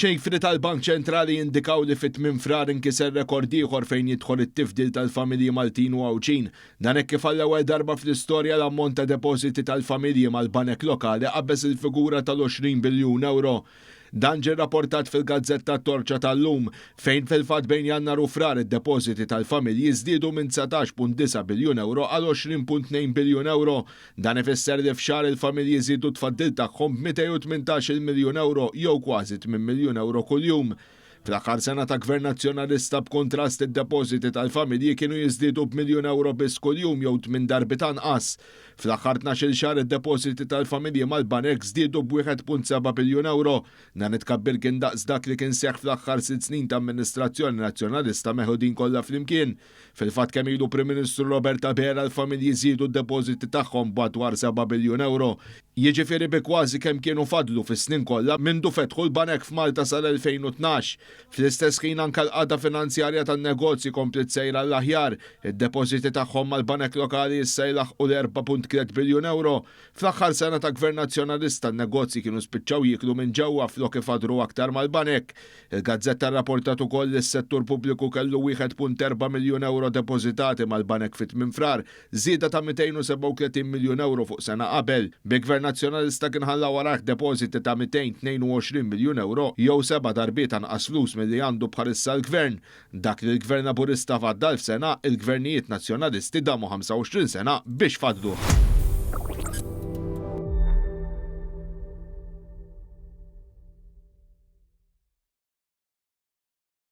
Ċifri tal-Bank Ċentrali jindikaw li fi tmiem Frar inkiser rekord ieħor fejn jidħol it-tifdil tal-familji Maltin u Għawdxin. Dan hekk kif għall-ewwel darba fl-istorja l-ammont ta' depożiti tal-familji mal-banek lokali qabeż il-figura tal-20 biljun ewro. Dan ġie rrapportat fil-gazzetta Torċa tal-lum, fejn fil-fatt bejn Jannar u Frar id-depożiti tal-familji żdiedu minn 19.9 biljun ewro għal 20.2 biljun ewro. Dan ifisser li f'xahar il-familji żiedu t-tfaddil tagħhom b'218-il miljun ewro jew kważi 8 miljun ewro kuljum. Fl-aħħar sena ta' Gvern Nazzjonalista b'kuntrast id-depożiti tal-familji kienu jiżdiedu b'miljun ewro biss kuljum jew tmien darbiet anqas. Fl-aħħar 12-il xahar id-depożiti tal-familji mal-banek żdiedu b'1.7 biljun ewro. Dan it-tkabbir kien daqs dak li kien seħħ fl-aħħar sitt snin ta' amministrazzjoni Nazzjonalista meħudin kollha flimkien. Fil-fatt kemm ilu Prim Ministru Robert Abela l-familji żiedu d-depożiti tagħhom b'madwar 7 biljun ewro, jiġifieri bi kważi kemm kienu fadlu fis-snin kollha mindu fetħu l-banek f'Malta sal-2012. Fl-istess ħin anke l-qagħda finanzjarja tan-negozji kompliet sejra għall-aħjar, id-depożiti tagħhom mal-banek lokali issa jlaħħqu l-4.3 biljun ewro. Fl-aħħar sena ta' Gvern Nazzjonalista n-negozji kienu spiċċaw jieklu minn ġewwa flok ifaddru aktar mal-banek. Il-gazzetta rrapportat ukoll li s-settur pubbliku kellu 1.4 miljun ewro depożitati mal-banek fi tmiem Frar, żieda ta' 237 miljun ewro fuq sena qabel, bi Gvern Nazzjonalista kien ħalla warajh depożiti ta' 222 miljun ewro jew seba' darbiet anqas flus milli għandu bħalissa l-Gvern. Dak li l-Gvern Laburista faddal f'sena, il-Gvernijiet Nazzjonalisti damu 25 sena biex faddluh.